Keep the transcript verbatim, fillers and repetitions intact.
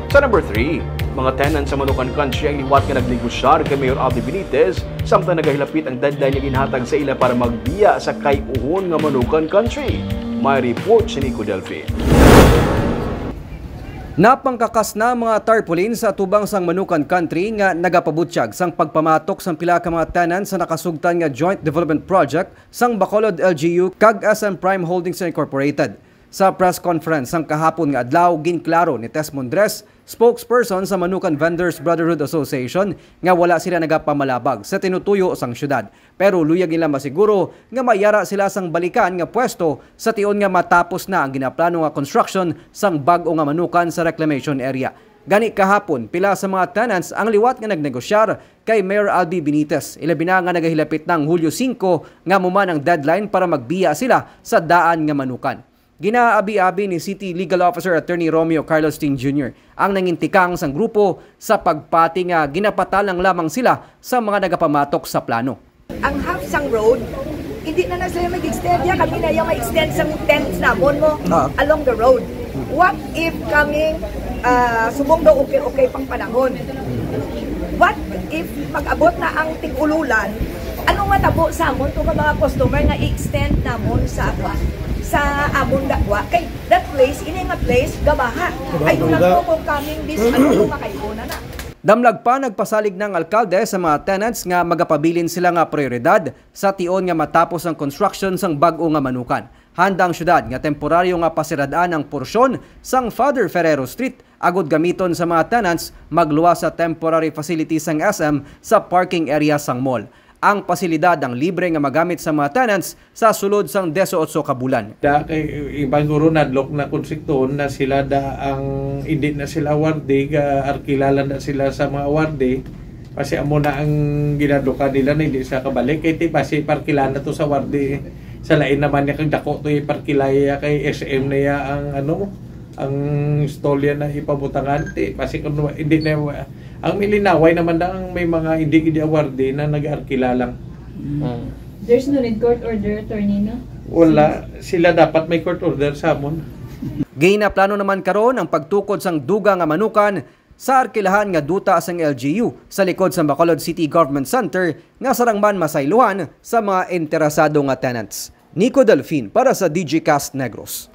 Sa number three, mga tenants sa Manukan Country ang liwat nga nagnegosyar kay Mayor Abby Benitez, samtang nagahilapit ang deadline nga ginhatag sa ila para magbiya sa kay-uhon nga Manukan Country. May report si Nico Delfin. Napangkakas na ang mga tarpaulin sa atubang sang Manukan Country nga nagapabutyag sang pagpamatok sang pila ka mga tenants sa nakasugtan nga joint development project sang Bacolod L G U kag S M Prime Holdings Incorporated. Sa press conference sang kahapon nga adlaw, ginklaro ni Tess Mondres, spokesperson sa Manukan Vendors Brotherhood Association, nga wala sila nagapamalabag sa tinutuyo sang syudad. Pero luyag nila masiguro nga mayara sila sang balikan nga pwesto sa tion nga matapos na ang ginaplano nga construction sang bag-o nga Manukan sa reclamation area. Gani kahapon, pila sa mga tenants ang liwat nga nagnegosyar kay Mayor Abby Benitez, ilabi na nga nagahilapit na ang Hulyo singko nga amo man ang deadline para magbiya sila sa daan nga Manukan. Ginaabi-abi ni City Legal Officer Attorney Romeo Carlos Tin Junior ang nangintikang sang grupo sa pagpati nga ginapatalang lamang sila sa mga nagapamatok sa plano. Ang half sang road, hindi na na sila mag-extend ya. Kami na yung ma-extend sang tents namon mo Ah. along the road. What if coming, ah, subong daw okay-okay pang panahon? What if mag-abot na ang tig-ululan? Ano matabo sa amon to nga mga customer nga i-extend namon sa, sa amon dagwa? Kay that place, ini nga place, gabaha. Gabaha, Ay, doon lang gabaha. po kung coming this, ano po, makaipo na na. Damlag pa, nagpasalig na ang alkalde sa mga tenants nga magapabilin sila nga prioridad sa tion nga matapos ang construction sang bag-o nga Manukan. Handa ang syudad nga temporaryo nga pasirad-an ang porsyon sang Father Ferrero Street agud gamiton sa mga tenants magluwas sa temporary facility sang S M sa parking area sang mall. Ang pasilidad ang libre nga magamit sa mga tenants sa sulod sang diyesotso ka bulan. Da kay iban guro nadlok na konseptohon na sila da ang hindi na sila wardi, ga-arkila lang na sila sa mga wardi. Kasi amo na ang ginaduka nila na hindi sa kabalik. Kay ti basi parkilan na to sa wardi. Sa lain naman niya kag dako to iparkilaya kay S M na ya ang ano, ang istorya na ipabutangan. Ti basi kung hindi na ang milinaway naman na ang may mga hindi gid wardi na nag-arkila lang. Mm. There's no need court order, attorney, no? Wala. Sila dapat may court order sa amon. Ginaplano naman karon ang pagtukod sang duga nga Manukan sa arkilahan nga duta sang L G U sa likod sa Bacolod City Government Center nga sarang man masaylohan sa mga interesado nga tenants. Nico Delfin para sa Digicast Negros.